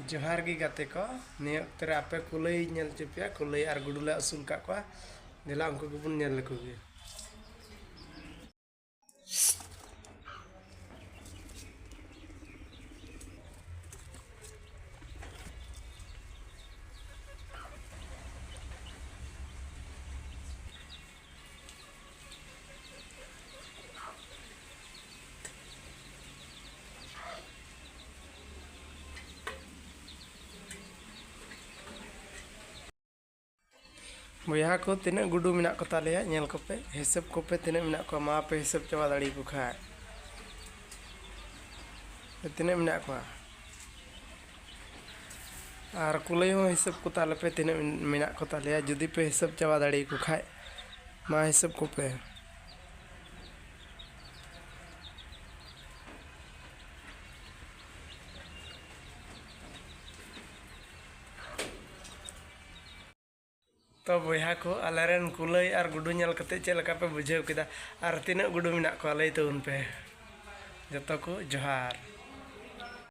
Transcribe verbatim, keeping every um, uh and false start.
ᱡᱚᱦᱟᱨ ᱜᱮ ᱜᱟᱛᱮ ᱠᱚ, ᱱᱤᱭᱟᱹ ᱚᱠᱛᱮ ᱨᱮ ᱟᱯᱮ ᱠᱩᱞᱟᱹᱭ ᱧᱮᱞ ᱦᱚᱪᱚ ᱯᱮᱭᱟ᱾ ᱠᱩᱞᱟᱹᱭ ᱟᱨ ᱜᱩᱰᱩ ᱞᱮ ᱟᱹᱥᱩᱞ ᱠᱟᱜ ᱠᱚᱣᱟ, ᱫᱮᱞᱟ ᱩᱱᱠᱩ ᱜᱮᱵᱚᱱ ᱧᱮᱞ ᱞᱮᱠᱚ ᱜᱮ᱾ ᱵᱚᱭᱦᱟ ᱠᱚ, ᱛᱤᱱᱟᱹᱜ ᱜᱩᱰᱩ ᱢᱮᱱᱟᱜ ᱠᱚ ᱛᱟᱞᱮᱭᱟ ᱧᱮᱞ ᱠᱚᱯᱮ, ᱦᱤᱥᱟᱹᱵ ᱠᱚᱯᱮ ᱛᱤᱱᱟᱹᱜ ᱢᱮᱱᱟᱜ ᱠᱚᱣᱟ, ᱢᱟ ᱯᱮ ᱦᱤᱥᱟᱹᱵ ᱪᱟᱵᱟ ᱫᱟᱲᱮᱭᱟᱠᱚ ᱠᱷᱟᱡ᱾ ᱛᱤᱱᱟᱹᱜ ᱢᱮᱱᱟᱜ ᱠᱚᱣᱟ? ᱟᱨ ᱠᱩᱞᱟᱹᱭ ᱦᱚᱸ ᱦᱤᱥᱟᱹᱵ ᱠᱚ ᱛᱟᱞᱮ ᱯᱮ, ᱛᱤᱱᱟᱹᱜ ᱢᱮᱱᱟᱜ ᱠᱚ ᱛᱟᱞᱮᱭᱟ, ᱡᱩᱫᱤ ᱯᱮ ᱦᱤᱥᱟᱹᱵ ᱪᱟᱵᱟ ᱫᱟᱲᱮᱭᱟᱠᱚ ᱠᱷᱟᱡ, ᱢᱟ ᱦᱤᱥᱟᱹᱵ ᱠᱚᱯᱮ᱾ ᱛᱚ ᱵᱚᱭᱦᱟ ᱠᱚ, ᱟᱞᱮᱨᱮᱱ ᱠᱩᱞᱟᱹᱭ ᱟᱨ ᱜᱩᱰᱩ ᱧᱮᱞ ᱠᱟᱛᱮ ᱪᱮᱫ ᱞᱮᱠᱟ ᱯᱮ ᱵᱩᱡᱷᱟᱹᱣ ᱠᱮᱫᱟ? ᱟᱨ ᱛᱤᱱᱟᱹᱜ ᱜᱩᱰᱩ ᱢᱮᱱᱟᱜ ᱠᱚᱣᱟ ᱞᱟᱹᱭ ᱛᱟᱵᱚᱱ ᱯᱮ᱾ ᱡᱚᱛᱚ ᱠᱚ ᱡᱚᱦᱟᱨ᱾